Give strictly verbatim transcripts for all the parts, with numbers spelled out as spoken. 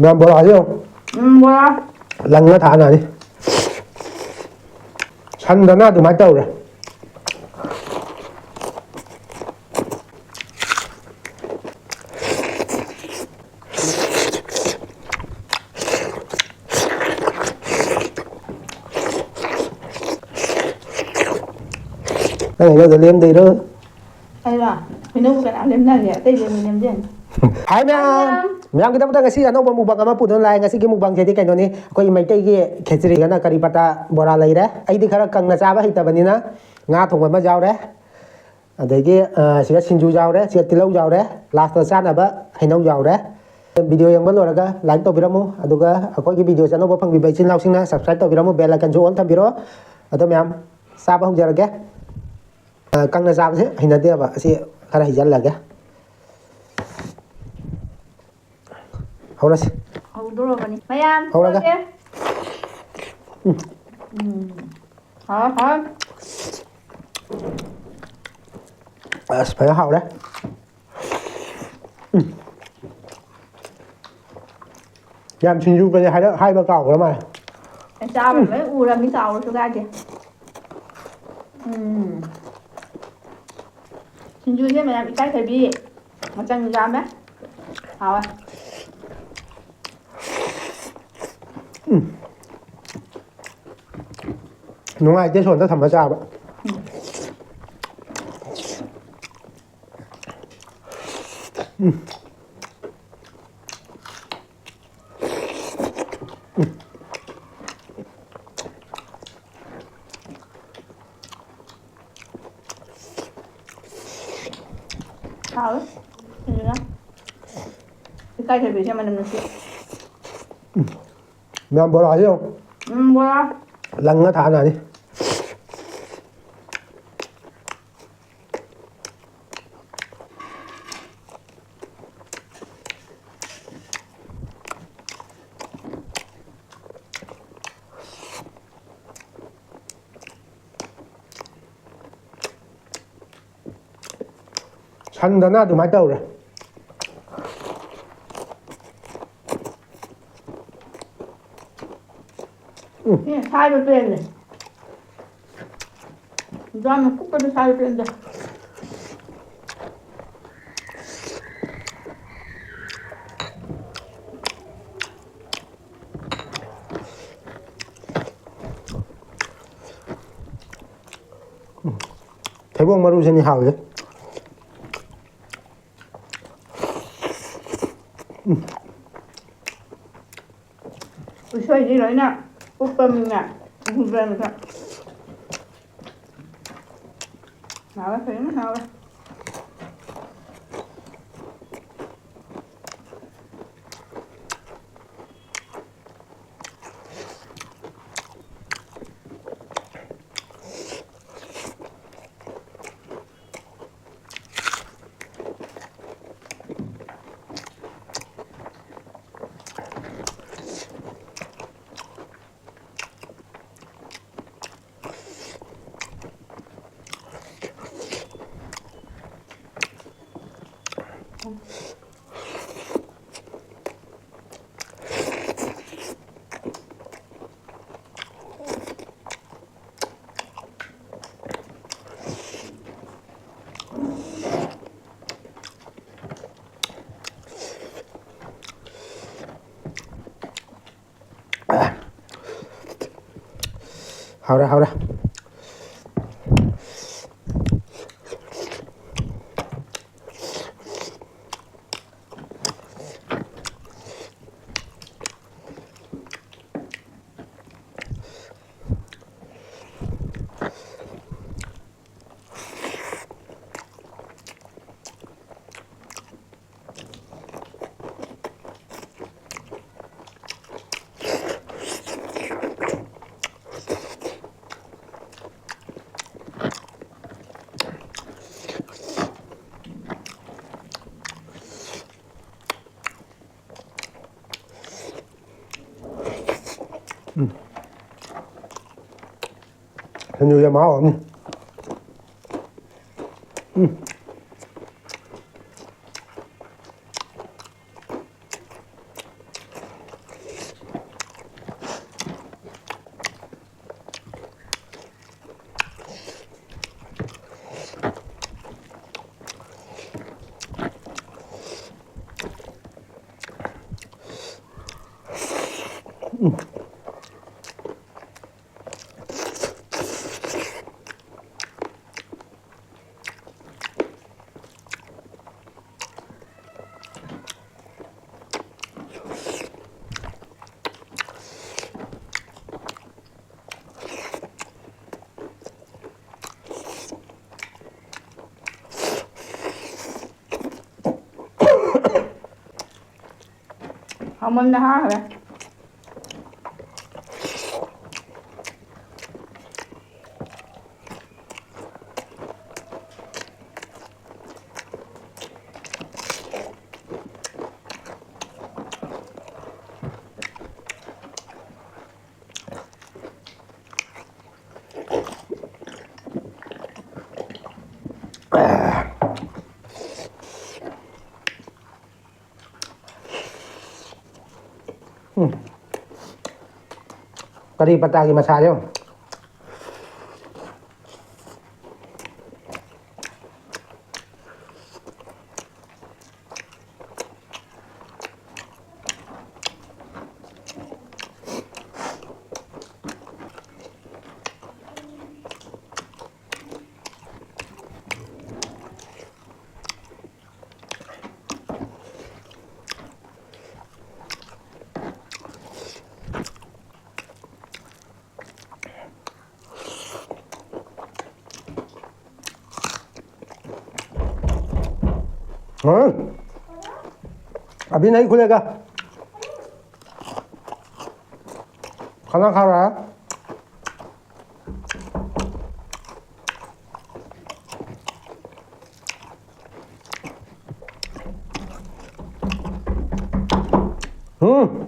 ꯃꯌꯥꯝ ꯕꯣꯔꯥꯁꯦ ꯌꯦꯡꯉꯨ꯫ ꯎꯝ, ꯕꯣꯔꯥ꯫ ꯂꯪꯉ ꯊꯥꯅꯅꯤ꯫ ꯁꯟꯗꯅ ꯑꯗꯨꯃꯥꯏꯅ ꯇꯧꯔꯦ꯫ ꯅꯪ ꯍꯩꯅꯧꯗꯣ ꯂꯦꯝꯗꯣꯏꯔꯣ? ꯑꯩꯔꯣ? ꯍꯩꯅꯧꯕꯨ ꯀꯅꯥ ꯂꯦꯝꯅꯒꯦ? ꯑꯇꯩ ꯂꯦꯝꯃꯤ ꯂꯦꯝꯖꯅꯤ꯫ ꯍꯥꯏ ꯃꯌꯥꯝ! ꯃꯌꯥꯝꯒꯤꯗꯃꯛꯇ ꯉꯁꯤ ꯑꯅꯧꯕ mukbang ꯑꯃ ꯄꯨꯗꯨꯅ ꯂꯥꯛꯑꯦ꯫ ꯉꯁꯤꯒꯤ mukbangꯁꯤꯗꯤ ꯀꯩꯅꯣꯅꯤ, ꯑꯩꯈꯣꯏ ꯃꯩꯇꯩꯒꯤ ꯈꯦꯆ꯭ꯔꯤꯒꯅ ꯀꯔꯤ ꯄꯇꯥ ꯕꯣꯔꯥ ꯂꯩꯔꯦ꯫ ꯑꯩꯗꯤ ꯈꯔ ꯀꯪꯅ ꯆꯥꯕ ꯍꯩꯇꯕꯅꯤꯅ ꯉꯥ ꯊꯣꯡꯕ ꯑꯃ ꯌꯥꯎꯔꯦ꯫ ꯑꯗꯒꯤ, ꯑ, ꯁꯤꯗ ꯁꯤꯡꯖꯨ ꯌꯥꯎꯔꯦ, ꯁꯤꯗ ꯇꯤꯜꯍꯧ ꯌꯥꯎꯔꯦ, lastꯇ ꯆꯥꯅꯕ ꯍꯩꯅꯧ ꯌꯥꯎꯔꯦ꯫ Video ꯌꯦꯡꯕ ꯂꯣꯏꯔꯒ like ꯇꯧꯕꯤꯔꯝꯃꯨ, ꯑꯗꯨꯒ ꯑꯩꯈꯣꯏꯒꯤ videoꯁꯦ ꯑꯅꯧꯕ ꯐꯪꯕꯤꯕ ꯏꯆꯤꯜ ꯏꯅꯥꯎꯁꯤꯡꯅ subscribe ꯇꯧꯕꯤꯔꯝꯃꯨ, bell iconꯁꯨ on ꯊꯝꯕꯤꯔꯣ꯫ ꯑꯗꯣ ꯃꯌꯥꯝ, ꯆꯥꯕ ꯍꯧꯖꯔꯒꯦ꯫ ꯑ, ꯀꯪꯅ ꯆꯥꯕꯁꯦ ꯍꯩꯅꯗꯦꯕ, ꯑꯁꯤ ꯈꯔ ꯍꯩꯖꯜꯂꯒꯦ꯫ ꯍꯧꯔꯁꯤ꯫ ꯍꯧꯗꯣꯔꯕꯅꯤ꯫ ꯃꯌꯥꯝ ꯍꯧꯔꯒ꯫ ꯍꯧꯔꯒꯦ꯫ ꯎꯝ꯫ ꯎꯝ꯫ ꯍꯥꯎ, ꯍꯥꯎ꯫ ꯑꯁ, ꯐꯖꯅ ꯍꯥꯎꯔꯦ꯫ ꯎꯝ꯫ ꯌꯥꯝ ꯁꯤꯡꯖꯨꯒꯁꯦ ꯍꯥꯏꯔ-, ꯍꯥꯏꯕ ꯀꯥꯎꯈ꯭ꯔ ꯃꯥꯜꯂꯦ꯫ ꯑꯩ ꯆꯥꯕ ꯎꯝ꯫ ꯂꯣꯏ ꯎꯔꯕꯅꯤ, ꯀꯥꯎꯔꯁꯨ ꯀꯥꯏꯗꯦ꯫ ꯎꯝ꯫ ꯁꯤꯡꯖꯨꯁꯦ ꯃꯌꯥꯝ ꯏꯀꯥꯏꯊꯕꯤ ꯃꯆꯜ ꯌꯥꯝꯃꯦ꯫ ꯍꯥꯎꯋꯦ꯫ ꯎꯝ꯫ ꯅꯨꯡꯉꯥꯏꯇꯦ ꯁꯣꯝꯗ ꯊꯝꯃ ꯆꯥꯕ꯫ ꯎꯝ꯫ ꯎꯝ꯫ ꯍꯥꯎꯋꯦ꯫ ꯐꯖꯅ꯫ ꯏꯀꯥꯏꯊꯕꯤꯁꯦ ꯃꯅꯝ ꯅꯨꯡꯁꯤ꯫ ꯃꯌꯥꯝ ꯕꯣꯔꯥꯁꯦ ꯌꯦꯡꯉꯨ꯫ ꯎꯝ, ꯕꯣꯔꯥ꯫ ꯂꯪꯉ ꯊꯥꯅꯅꯤ꯫ ꯁꯟꯗꯅ ꯑꯗꯨꯃꯥꯏꯅ ꯇꯧꯔꯦ꯫ ꯎꯝ꯫ ꯁꯤ ꯁꯥꯏꯕ ꯄꯦꯟꯗꯦ꯫ ꯌꯥꯝꯅ ꯀꯨꯞꯄꯗꯤ ꯁꯥꯏꯕ ꯄꯦꯟꯗꯦ꯫ ꯊꯩꯕꯣꯡ ꯃꯔꯨꯁꯤꯅꯤ ꯍꯥꯎꯔꯤꯁꯦ꯫ ꯎꯁꯣꯏꯗꯤ ꯂꯣꯏꯅ ꯀꯨꯞꯄꯃꯤꯅ ꯎꯕ꯭ꯔꯥ ꯃꯁꯛ? ꯍꯥꯎꯋꯦ, ꯐꯖꯅ ꯍꯥꯎꯋꯦ꯫ ꯍꯥꯎꯔꯦ, ꯍꯥꯎꯔꯦ꯫ ꯎꯝ꯫ ꯁꯤꯡꯖꯨꯁꯦ ꯃꯍꯥꯎ ꯑꯃꯅꯤ꯫ ꯎꯝ꯫ ꯍꯥꯎꯃꯟꯗ ꯍꯥꯏꯈ꯭ꯔꯦ꯫ ꯎꯝ꯫ ꯀꯔꯤ ꯄꯇꯥꯒꯤ ꯃꯁꯥꯁꯦ ꯌꯦꯡꯉꯨ꯫ हाँ? अभी नहीं खुलेगा। खाना खा रहा है। हम्म।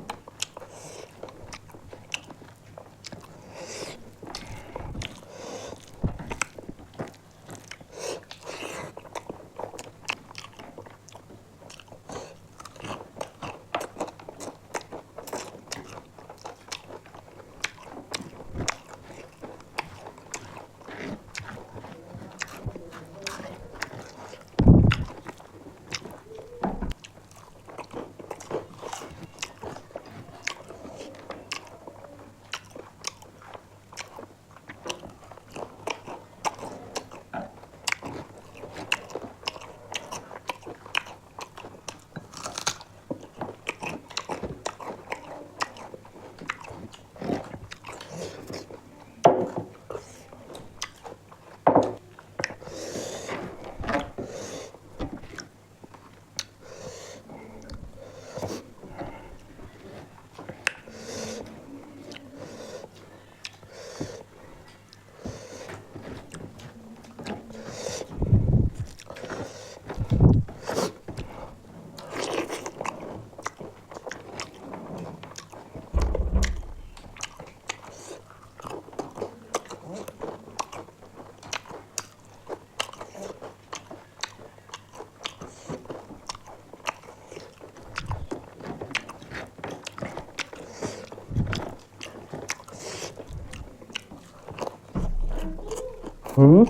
ꯎꯝ꯫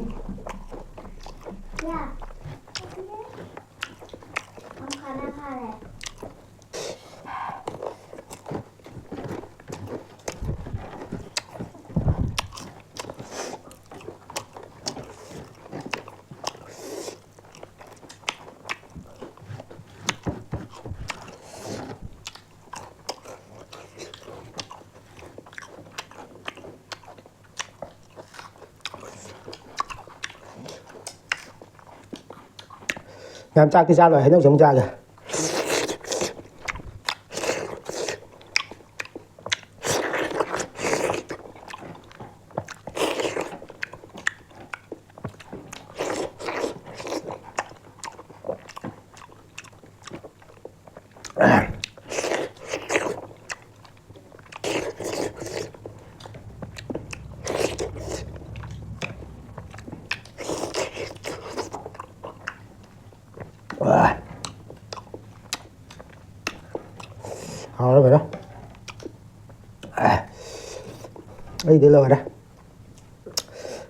ꯌꯥꯝ ꯆꯥꯛꯇꯤ ꯆꯥꯔꯣꯏ, ꯍꯩꯅꯧꯁꯦ ꯑꯃꯨꯛ ꯆꯥꯒꯦ꯫ ꯍꯥꯎꯔꯦ ꯀꯩꯅꯣ꯫ ꯑꯩꯗꯤ ꯂꯣꯏꯔꯦ꯫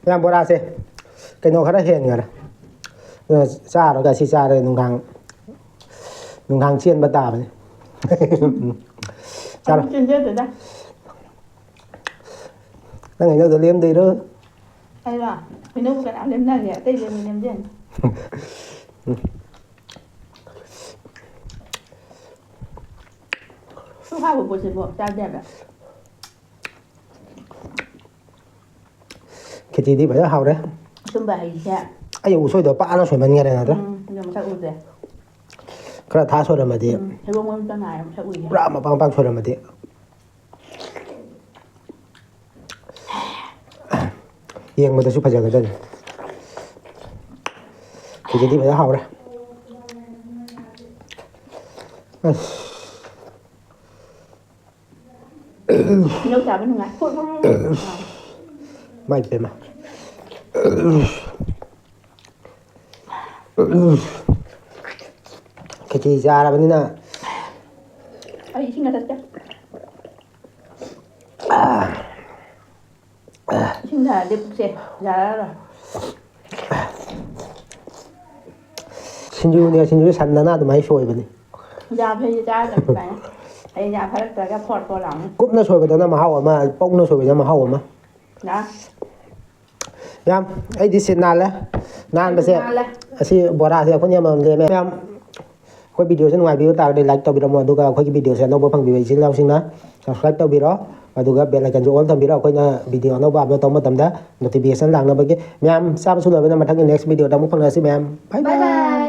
ꯃꯌꯥꯝ ꯕꯣꯔꯥꯁꯦ ꯀꯩꯅꯣ ꯈꯔ ꯍꯦꯟꯈꯔꯦ꯫ ꯑꯗꯨꯅ ꯆꯥꯔꯒ ꯑꯁꯤ ꯆꯥꯔꯦ ꯅꯨꯡꯗꯥꯡ, ꯅꯨꯡꯗꯥꯡ ꯆꯦꯟꯕ ꯇꯥꯕꯅꯤ꯫ ꯆꯥꯔꯣ꯫ ꯑꯩ ꯆꯦꯟꯖꯗꯦꯗ꯫ ꯅꯪ ꯍꯩꯅꯧꯗꯣ ꯂꯦꯝꯗꯣꯏꯔꯣ? ꯑꯩꯔꯣ? ꯍꯩꯅꯧꯕꯨ ꯀꯅꯥ ꯂꯦꯝꯅꯒꯦ? ꯑꯇꯩ ꯂꯦꯝꯃꯤ ꯂꯦꯝꯖꯅꯤ꯫ ꯁꯨꯛ ꯍꯥꯎꯕ ꯄꯣꯠꯁꯤꯕꯣ ꯆꯥꯗꯦ ꯍꯥꯏꯕ꯫ ꯈꯦꯆꯤꯗꯤ ꯐꯖꯅ ꯍꯥꯎꯔꯦ꯫ ꯑꯆꯨꯝꯕ ꯍꯩꯁꯦ꯫ ꯑꯩ ꯎꯁꯣꯏꯗꯣ ꯄꯥꯅ ꯁꯣꯏꯃꯟꯈꯔꯦ ꯅꯠꯇ꯭ꯔꯥ? ꯎꯝ, ꯑꯗꯣ ꯃꯁꯛ ꯎꯗꯦ꯫ ꯈꯔ ꯊꯥ ꯁꯣꯏꯔꯝꯃꯗꯤ꯫ ꯎꯝ, ꯊꯩꯕꯣꯡ ꯃꯔꯨꯇ ꯉꯥꯏꯔꯦ ꯃꯁꯛ ꯎꯏꯁꯦ꯫ ꯄꯨꯔꯥ ꯃꯄꯥꯡ ꯃꯄꯥꯡ ꯁꯣꯏꯔꯝꯃꯗꯤ꯫ ꯌꯦꯡꯕꯗꯁꯨ ꯐꯖꯒꯗꯕꯅꯤ꯫ ꯈꯦꯆꯤꯗꯤ ꯐꯖꯅ ꯍꯥꯎꯔꯦ꯫ ꯑꯁ꯫ ꯍꯩꯅꯧ ꯆꯥꯕ ꯅꯨꯡꯉꯥꯏ꯫ ꯐꯨꯠ ꯐꯨꯠ ꯐꯨꯠ ꯐꯨꯠ꯫ ꯃꯥꯏ ꯄꯦꯝꯃ꯫ ꯈꯦꯆꯤ ꯆꯥꯔꯕꯅꯤꯅ꯫ ꯑꯩ ꯏꯁꯤꯡ ꯉꯥꯛꯇ ꯊꯛꯀꯦ꯫ ꯏꯁꯤꯡ ꯊꯛꯑꯗꯤ ꯄꯨꯛꯁꯦ ꯌꯥꯔꯔꯣꯏ꯫ ꯁꯤꯡꯖꯨꯅꯦ, ꯁꯤꯡꯖꯨ ꯁꯟꯗꯅ ꯑꯗꯨꯃꯥꯏꯅ ꯁꯣꯏꯕꯅꯤ꯫ ꯌꯥ ꯐꯩ ꯆꯥꯗꯕꯅꯤ꯫ ꯑꯩ ꯌꯥ ꯐꯔꯛꯇ꯭ꯔꯒ ꯐꯣꯠ ꯐꯣꯠ ꯂꯥꯎꯅꯤ꯫ ꯀꯨꯞꯅ ꯁꯣꯏꯕꯗꯅ ꯃꯍꯥꯎ ꯑꯃ, ꯄꯧꯅ ꯁꯣꯏꯕꯗꯅ ꯃꯍꯥꯎ ꯑꯃ꯫ ꯌꯥ꯫ ꯌꯥꯝ, ꯑꯩꯗꯤ ꯁꯤꯠ ꯅꯥꯜꯂꯦ꯫ ꯅꯥꯟꯕꯁꯦ꯫ ꯅꯥꯜꯂꯦ꯫ ꯑꯁꯤ ꯕꯣꯔꯥꯁꯦ ꯑꯩꯈꯣꯏꯅ ꯌꯥꯝ ꯃꯝꯗꯦ ꯃꯌꯥꯝ꯫ ꯑꯩꯈꯣꯏ ꯚꯤꯗꯤꯑꯣꯁꯦ ꯅꯨꯡꯉꯥꯏꯕꯤꯕ ꯇꯥꯔꯒꯗꯤ ꯂꯥꯏꯛ ꯇꯧꯕꯤꯔꯝꯃꯣ, ꯑꯗꯨꯒ ꯑꯩꯈꯣꯏꯒꯤ ꯚꯤꯗꯤꯑꯣꯁꯦ ꯑꯅꯧꯕ ꯐꯪꯕꯤꯕ ꯏꯆꯤꯜ ꯏꯅꯥꯎꯁꯤꯡꯅ ꯁꯕꯁꯀ꯭ꯔꯥꯏꯕ ꯇꯧꯕꯤꯔꯣ, ꯑꯗꯨꯒ ꯕꯦꯜ ꯑꯥꯏꯀꯟꯁꯨ ꯑꯣꯜ ꯊꯝꯕꯤꯔꯣ, ꯑꯩꯈꯣꯏꯅ ꯚꯤꯗꯤꯑꯣ ꯑꯅꯧꯕ ꯑꯞꯂꯣꯗ ꯇꯧꯕ ꯃꯇꯝꯗ ꯅꯣꯇꯤꯐꯤꯀꯦꯁꯟ ꯂꯥꯛꯅꯕꯒꯤ꯫ ꯃꯌꯥꯝ ꯆꯥꯕꯁꯨ ꯂꯣꯏꯕꯅ ꯃꯊꯪꯒꯤ ꯅꯦꯛꯁ ꯚꯤꯗꯤꯑꯣꯗ ꯑꯃꯨꯛ ꯐꯪꯅꯔꯁꯤ ꯃꯌꯥꯝ꯫ ꯕꯥꯏ ꯕꯥꯏ꯫ ꯕꯥꯏ ꯕꯥꯏ꯫